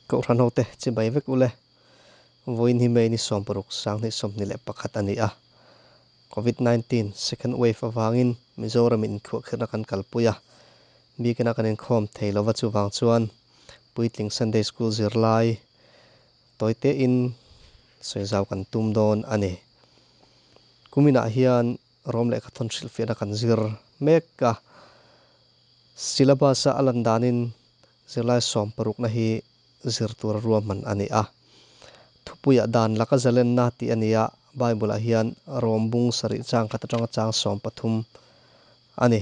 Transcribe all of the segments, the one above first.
Kohhran hote chibai vek ule. Vawiin hi May ni 60 2021 a ni a. Covid 19 second wave avangin Mizoram in inkhuahkhirhna kan kalpui a. Biakina kan inkhawm thei lova chuvang chuan puitling Sunday School zirlai tawite in sawizau kan tum dawn a ni. Kuminah hian Rom lehkhathawn hrilhfiahna kan zir mek a. Syllabus a a lan danin Zirlai sawmparukna hi zir tura ruahman a ni a. Thupuiah dan laka zalenna tih a ni a, Bible-ah hian Rom bung sarih chang khat atanga chang 13 a ni.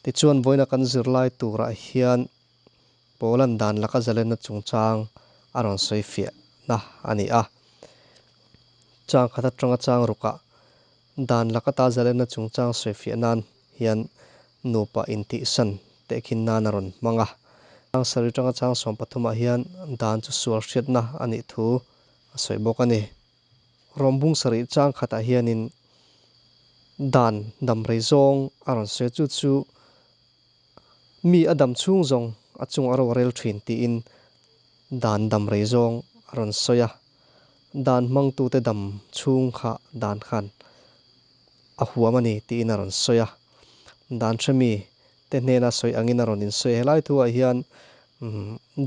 Tichuan, vawiina kan zirlai turah hian Paula'n dan laka zalenna chungchang a rawn sawi fiahna a ni a. Chang khat atanga chang rukah dan laka ta zalenna chungchang sawi fiah nan hian nupa intihsan tehkhin nan a rawn hmang a. Chang sarih atanga chang 13 ah hian dan chu sual hriatna a nih thu a sawi bawk a ni. Rawmbung sarih chang khatah hianin dan damrei zawng a rawn sawi a, chu chu mi a dam chhung zawng a chung a ro a rel thin tiin dan damrei zawng a rawn sawi a. Dan hmangtute dam chhung kha dan khan a huam a ni tiin a rawn sawi a. Dan hremi te hnena sawi angin a rawn insawi. Helai thuah hian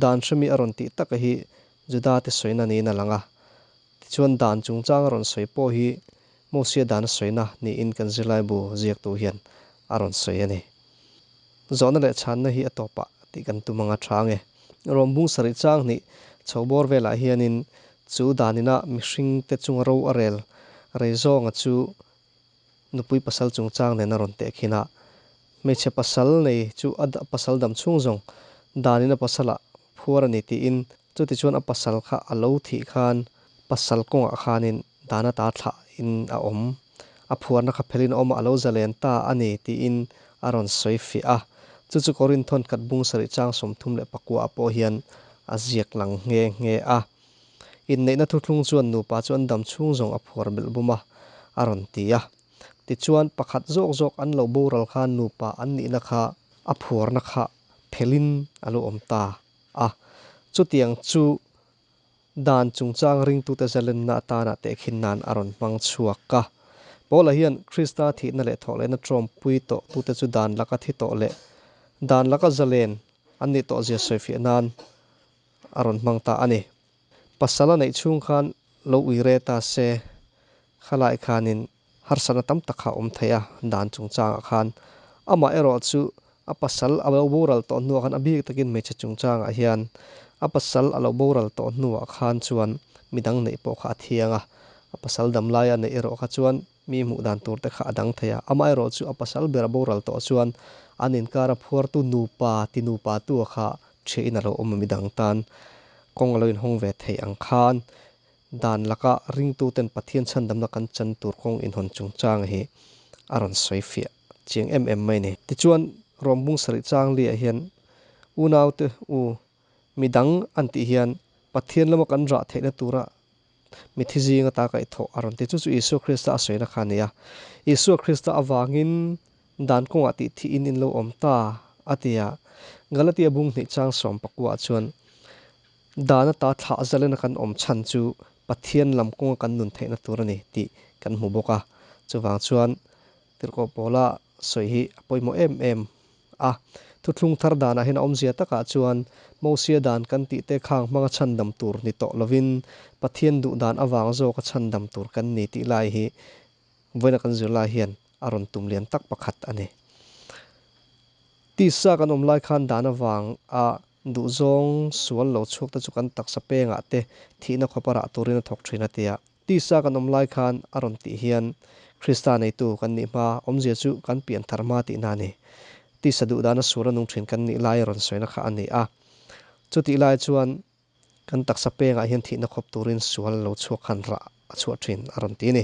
dan hremi a rawn tih taka hi Juda te sawina niin a lang a. Tichuan dan chungchang a rawn sawi pawh hi Mosia dan a sawina niin kan zirlaibu ziaktu hian a rawn sawi a ni. Zawhna leh chhanna hi a tawpah tih kan tum anga tha nge. Rawmbung sarih chang hnih chho bawr velah hianin chu danina mihringte chunga ro a rel rei zawnga chu nupui pasal chungchang nen a rawn tehkhin a. Hmeichhe pasal nei chu a pasal dam chhung zawng danin a pasalah phuar a ni tiin chutichuan a pasal kha a lo thih khan pasal kawngah khanin dan ata thlah in a awm. A phuarna kha phelin a awm a, a lo zalen ta a ni tiin a rawn sawi fiah a. Chu chu Korinthon khat bung sarih chang 34 ah pawh hian a ziak lang nghe nghe a. Inneihna thuthlung chuan nupa chu an dam chhung zawng a phuar belh bum a, a rawn ti a. Tichuan, pakhat zawk zawk an lo boral khan nupa an nihna kha a phuarna kha phelin a lo awm ta a. Chutiang chu dan chungchang ringtute zalenna atana tehkhin nan a rawn hmang chhuak a. Paula hian Krista thihna leh thawhlehna tawmpui tawh tute chu dan laka thi tawh leh dan laka zalen an nih tawh zia sawifiah nan a rawn hmang ta a ni. Pasal a neih chhung khan lo ui re ta se, khalai khanin harsatna tam tak kha a awm thei a, dan chungchangah khan. Amaherawh chu a pasal a lo boral tawh hnuah khan a bik takin hmeichhe chungchangah hian a pasal a lo boral tawh hnuah khan chuan midang neih pawh kha a thiang a, a pasal damlai a neih erawh kha chuan mi hmuh dan tur te kha a dang thei a. Amaherawh chu a pasal ber a boral tawh chuan an inkar a phuartu nupa ti nupa tu a kha ṭhiahin a lo awm a, midang tan kawng a lo inhawng ve thei ang khan dan laka ringtuten Pathian chhandamna kan chan tur kawng inhawn chungchang hi a rawn sawi fiah chiang em em mai a ni. Tichuan, Rawmbung sarih chang liah hian unaute u midang an tih hian Pathian lama kan rah theihna tura mithi zing ata kaihthawh a rawn ti. Chu chu Isua Krista a sawina kha a ni a. Isua Krista avangin dan kawngah tih thihin in lo awm ta a ti a. Galatia bung hnih chang 14 ah chuan dan ata thlah zalena kan awm chhan chu Pathian lam kawnga kan nun theihna tur a ni tih kan hmu bawk a. Chuvang chuan Tirhkoh Paula sawi hi a pawimawh em em a. Thuthlung thar danah hian a awmzia takah chuan Mosia dan kan tih te khang hmanga chhandam tur ni tawh lovin Pathian duh dan avang zawka chhandam tur kan ni tih lai hi vawiina kan zirlai hian a rawn tum lian tak pakhat a ni. Tisa kan awm lai khan dan avang a duhzawng sual lo chhuak te chu kan taksa pengah te thihna khawpa rah turin a thawk thin a ti a. Tisa kan awm lai khan a rawn tih hian Krista neitu kan nih hma awmzia chu kan pian thar hma tihna a ni. Tisa duh dana sual a nung thin kan nih lai a rawn sawina kha a ni a. Chutih lai chuan kan taksa pengah hian thihna khawp turin sual lo chhuak khan rah a chhuah thin a rawn ti a ni.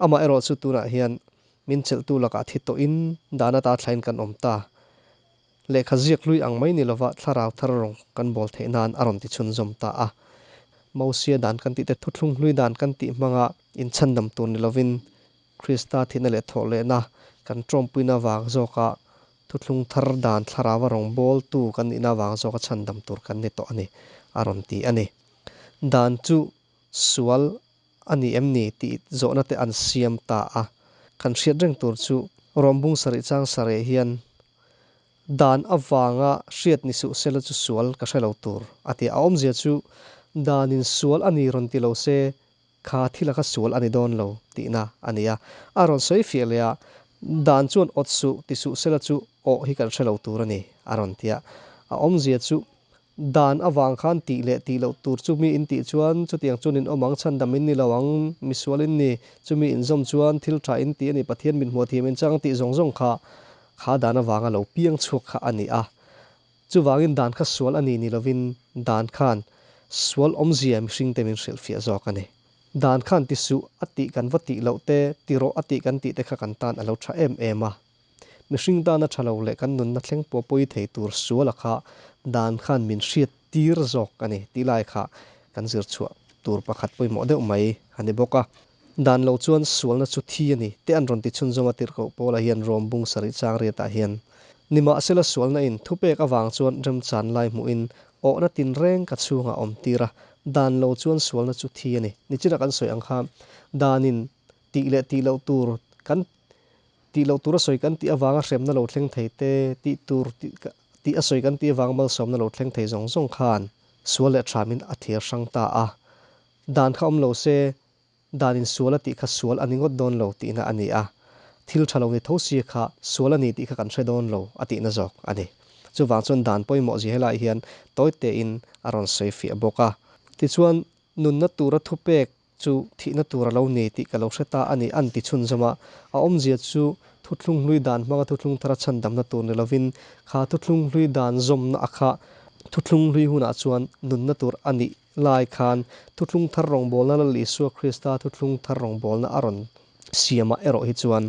Amah erawh chu tunah hian min chelhtu lakah thi tawhin dan ata thlain kan awm ta. Lehkha ziak hlui ang mai ni lova thlarau thar rawng kan bawl theih nan a rawn ti chhunzawm ta a. Mosia dan kan tih te thuthlung hlui dan kan tih hmanga inchhandam tur ni lovin Krista thihna leh thawhlehna kan tawmpuina vang zawka thuthlung thar dan thlarauva rawng bawltu kan nihna vang zawka chhandam tur kan ni tawh a ni a rawn ti a ni. Dan chu sual a ni em ni tih zawhna te an siam ta a. Kan hriat reng tur chu Rom bung sarih chang sarih hian Dan avanga hriat ni suh sela chu sual ka hre lo tur a ti a. A awmzia chu danin sual a ni rawn ti lo se kha thila kha sual a ni dawn lo tihna a ni a. A rawn sawi fiah leh a, Dan chuan awt suh ti suh sela chu awh hi kan hre lo tur a ni a rawn ti a. A awmzia chu Dan avang khan tih leh tih loh tur chu mi in tih chuan chutiang chuan in awm ang, chhandam in ni lo ang, misual in ni, chumi inzawm chuan thil tha in ti a ni, Pathian min hmuh thiam in chang tih zawng zawng kha kha dan avanga lo piang chhuak kha a ni a. Chuvangin dan kha sual a ni ni lovin dan khan sual awmzia mihringte min hrilhfiah zawk a ni. Dan khan ti suh a tih kan va tih loh te, ti rawh a tih kan tih te kha kan tan a lo tha em em a. Mihring tana tha lo leh kan nunna thleng pawh pawi thei tur suala kha dan khan min hriat tir zawk a ni tih lai kha kan zir chhuah tur pakhat pawimawh deuh mai a ni bawk a. Dan lo chuan sualna chu thi a ni te an rawn ti chhunzawm a tirhkoh Paula hian Rom bung sarih chang riatah hian Nimahsela sualna in thupek avang chuan remchan lai hmuhin awhna tinreng ka chhungah awm tir a, dan lo chuan sualna chu thi a ni. Nichina kan sawi ang kha danin tih leh tih loh tur kan Tih loh tur a sawi kan tih avanga hremna lo thleng thei te, tih tur tih a sawi kan tih avanga malsawmna lo thleng thei zawng zawng khan sual leh thamin a thlir hrang ta a. Dan kha awm lo se, danin sual a tih kha sual a ni ngawt dawn lo tihna a ni a. Thil tha lo ni tho si kha sual a ni tih kha kan hre dawn lo a tihna zawk a ni. Chuvang chuan dan pawimawh zia helaiah hian tawi tein a rawn sawi fiah bawk a. Tichuan, nunna tura thupek chu thihna tur a lo ni tih ka lo hre ta a ni, an ti chhunzawm a. A awmzia chu thuthlung hlui dan hmanga thuthlung thara chhandamna tur ni lovin, kha thuthlung hlui dan zawmna a kha thuthlung hlui hunah chuan nunna tur a nih lai khan thuthlung thar rawngbawlna Lal Isua Krista thuthlung thar rawngbawlna a rawn siamah erawh hi chuan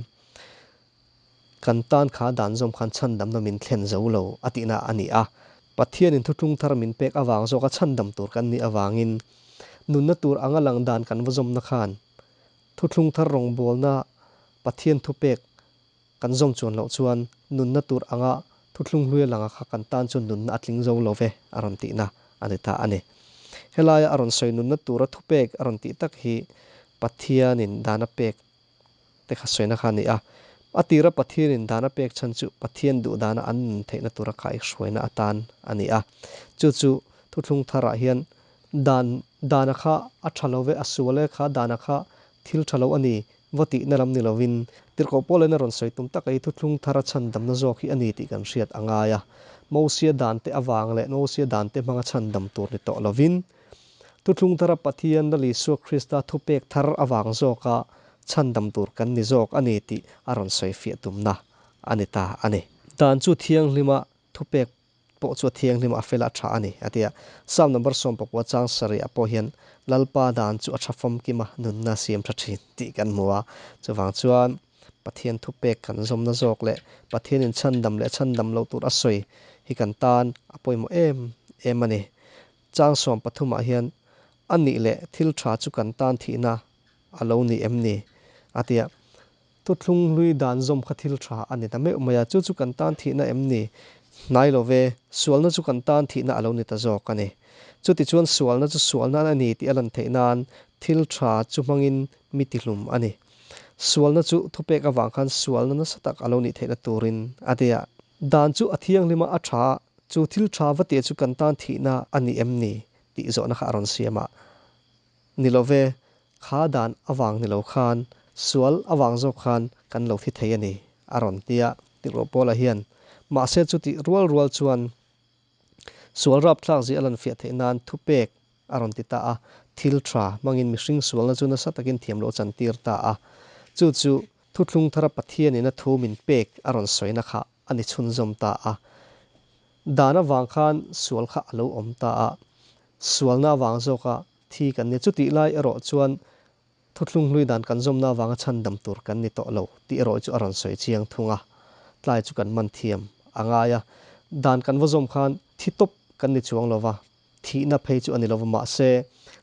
kan tan kha dan zawm khan chhandamna min thlen zo lo a tihna a ni a. Pathianin thuthlung thar min pek avang zawka chhandam tur kan nih avangin Nunna tur anga lang dan kan va zawmna khan thuthlung thar rawngbawlna Pathian thupek kan zawm chuan loh chuan nunna tur anga thuthlung hluia langa kha kan tan chuan nunna a tling zo lo ve a rawn tihna a ni ta a ni. Helaia a rawn sawi nunna tura thupek a rawn tih tak hi Pathianin dan a pek te kha sawina kha a ni a. A tira Pathianin dan a pek chhan chu Pathian duh dana an nun theihna tura kaihhruaina atan a ni a. Chu chu thuthlung tharah hian dan dana kha a tha lo ve, a sual e, kha dana kha thil tha lo a ni va tihna lam ni lovin Tirhkoh Paulain a rawn sawi tum tak a hi thuthlung thara chhandamna zawk hi a ni tih kan hriat a ngai a. Mosia dante avang leh Mosia dante hmanga chhandam tur ni tawh lovin, Thuthlung thara Pathian Lal Isua Krista thupek thar avang zawka chhandam tur kan ni zawk a ni tih a rawn sawi fiah tumna a ni ta a ni. Dan chu thianghlima thupek pawh chu a thianghlima a fel a tha a ni, a ti a. Psalm number 14 chang sarih ah pawh hian Lalpa dan chu a tha famkima nunna siam tha thin tih kan hmu a. Chuvang chuan Pathian thupek kan zawmna zawk leh Pathianin chhandam leh chhandam loh tur a sawi hi kan tan a pawimawh em em a ni. Chang 13 hian, A nih leh thil tha chu kan tan thihna a lo ni em ni? a ti a. Thuthlung hlui dan zawm kha thil tha a ni ta meuh mai a, chu chu kan tan thihna em ni? Hnai lo ve, sualna chu kan tan thihna a lo ni ta zawk a ni. Chutichuan sualna chu sualna a ni tih a lan theih nan thil tha chu hmangin mi tihlum a ni. Sualna chu thupek avang khan sualna nasa tak a lo nih theihna turin a ti a. Dan chu a thianghlima a tha Chu thil tha va tih chu kan tan thihna a ni em ni? tih zawhna kha a rawn siam a. Ni lo ve, kha dan avang ni lo khan, sual avang zawk khan kan lo thi thei a ni, a rawn ti a. Tirhkoh Paula hian, Mahse chutih rual rual chuan sual rapthlak zia a lan fiah theih nan thupek a rawn ti ta a. Thil tha hmangin mihring sualna chu nasa takin thiam loh chantir ta a. Chu chu thuthlung thara Pathianin a thu min pek a rawn sawina kha a ni chhunzawm ta a. Dan avang khan sual kha a lo awm ta a, sualna avang zawka thi kan ni. Chutih lai erawh chuan thuthlung hlui dan kan zawmna avanga chhandam tur kan ni tawh lo tih erawh chu a rawn sawi chiang thung a. Tlai chu kan man thiam a ngai a, dan kan va zawm khan thi tawp kan ni chuang lo va, thihna phei chu a ni lo va, mahse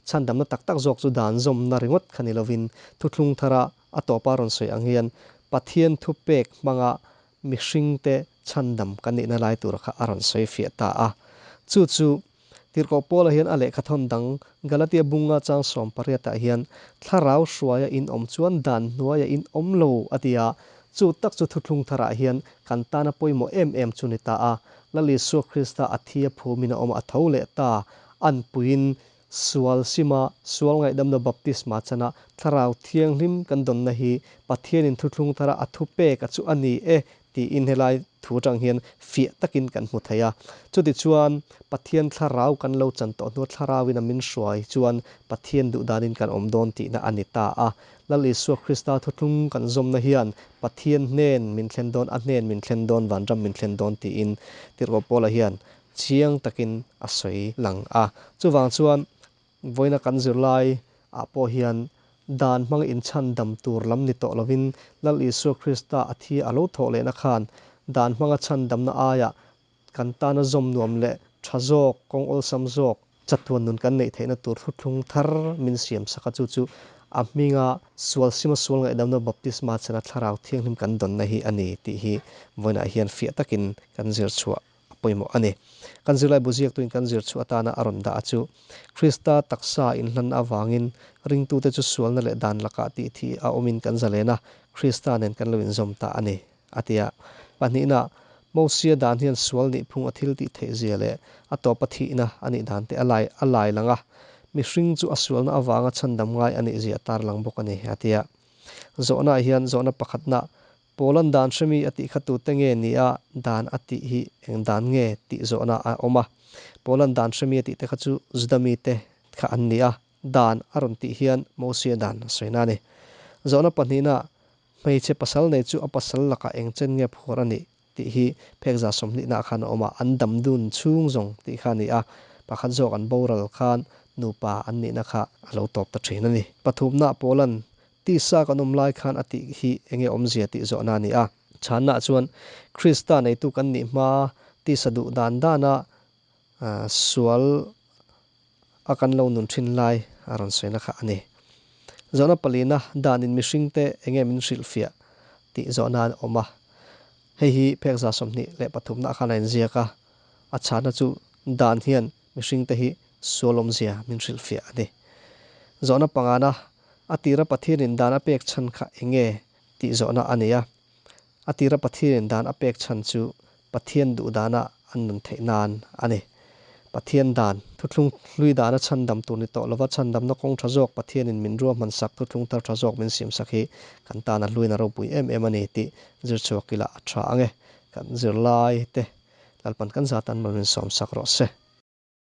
chhandamna tak tak zawk chu dan zawmna ringawt kha ni lovin thuthlung thara a tawpa rawn sawi ang hian Pathian thupek hmanga mihringte chhandam kan nihna lai tur kha a rawn sawi fiah ta a. Chu chu. Tirhkoh Paula hian a lehkhathawn dang Galatia bunga chang sawmpariatah hian, Thlarau hruaia in awm chuan dan hnuaia in awm lo, a ti a. Chu tak chu Thuthlung Tharah hian kan tana pawimawh em em chu ni ta a. Lal Isua Krista a thi a phumin a awm a, a tho leh ta. Anpuiin sual sima sual ngaihdamna baptisma chana Thlarau Thianghlim kan dawnna hi Pathianin Thuthlung Thara a thupeka chu a ni e tiin helai thu atang hian fiah takin kan hmu thei a. Chutichuan, Pathian Thlarau kan lo chan tawh hnua Thlarauin a min hruai chuan Pathian duhdanin kan awm dawn tihna a ni ta a. Lal Isua Krista thuthlung kan zawmna hian Pathian hnen min thlen dawn, a hnen min thlen dawn, vanram min thlen dawn tiin Tirhkoh Paula hian chiang takin a sawi lang a. Chuvang chuan vawiina kan zirlai ah pawh hian dan hmanga inchhandam tur lam ni tawh lovin Lal Isua Krista a thi a lo thawh lehna khan dan hmanga chhandamna aiah kan tana zawm nuam leh tha zawk, kawng awlsam zawk, chatuan nun kan neih theihna tur thuthlung thar min siam sak a, chu chu a hminga sual sima sual ngaihdamna baptisma chana Thlarau Thianghlim kan dawnna hi a ni tih hi vawiinah hian fiah takin kan zir chhuah a pawimawh a ni. Kan zirlaibu ziaktuin kan zir chhuah atana a rawn dah a chu, Krista taksa inhlanna avangin ringtute chu sualna leh dan lakah tih thi a awmin kan zalen a, Krista nen kan lo inzawm ta a ni, a ti a. Pahnihna, Mosia dan hian sual nihphung a thil tih theih zia leh a tawpa thihna a nih dan te a lai a lai lang a, mihring chu a sualna avanga chhandam ngai a nih zia a tarlang bawk a ni, a ti a. Zawhnaah hian zawhna pakhatna Pawlan dan hremi a tih kha tute nge ni a, dan a tih hi eng dan nge tih zawhna a awm a. Pawlan dan hremi a tih te kha chu Juda mite kha an ni a, dan a rawn tih hian Mosia dan a sawina a ni. Zawhna pahnihna, hmeichhe pasal nei chu a pasal lakah eng chen nge phuar a nih tih hi phekza sawmhnihnaah khan a awm a, an dam dun chhung zawng tih kha a ni a, pakhat zawk an boral khan nupa an nihna kha a lo tawp ta thin a ni. Pathumna, Pawlan Tisa kan awm lai khan a tih hi enge awmzia tih zawhna a ni a. Chhanna chuan Krista neitu kan nih hma tisa duh dan dana sual a kan lo nun thin lai a rawn sawina kha a ni. Zawhna palina danin mihringte enge min hrilhfiah tih zawhna a awm a. Hei hi phekza 23 na khan a inziak a, a chhanna chu dan hian mihringte hi sual awmzia min hrilhfiah a ni. Zawhna pangana A tira Pathianin dan a pek chhan kha eng nge tih zawhna a nei a. A tira Pathianin dan a pek chhan chu Pathian duh dana an nun theih nan a ni. Pathian dan, thuthlung hlui dana chhandam tur ni tawh lova chhandamna kawng tha zawk Pathianin min ruahman sak, thuthlung thar tha zawk min siam sak hi kan tan a hluin a ropui em em a ni tih zir chhuak ila a tha ang e. Kan zirlai te Lalpan kan zatan mal min sawm sak rawh se.